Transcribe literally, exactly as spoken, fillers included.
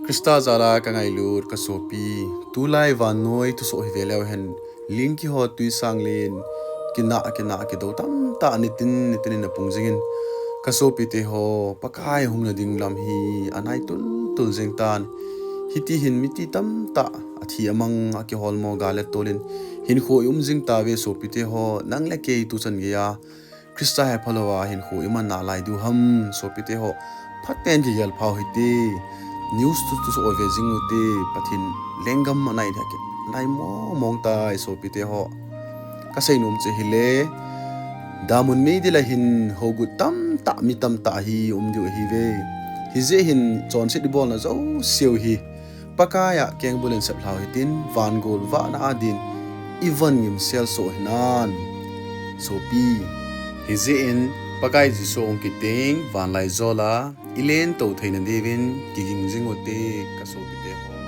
Krista jala ka ngailut ka sopi, tulai vannoi thusoh hi ve leu hen, ling kiho tui sang len, kinah, kinah, kidou tamtah nitin, nitin in apung jingin, ka sopite ho, Pakai hung na ding lam hi anai tul, tul jing tan. Hiti hin miti tamtah athi amang, akiholmo gal le tolin, hinkho i um jing tave sopite ho, nang le kei tuchan geiya Krista hi aphalou a hinkho i man nalai diu ham, sopite ho. Phaten kigel phau hite. News tu, thusoh ve jing ute, Pathen lenggam anai dia kit. Nai mong mong tai sopite ho. Ka seinom chu hile, damun meidil a hin hogut tamtah, mi tamtah hi um diu ahi ve. Hijeh hin chonset i bolna jouseu hi Pakai a kengbul in sep lhau hitin, vangol vahna a din i von ngim sel soh hinan, sopi. Hijeh in Pakai Jesu hung kit teng vanlaijol a i lentou theina diuvin kiging jing ute, ka sopite ho.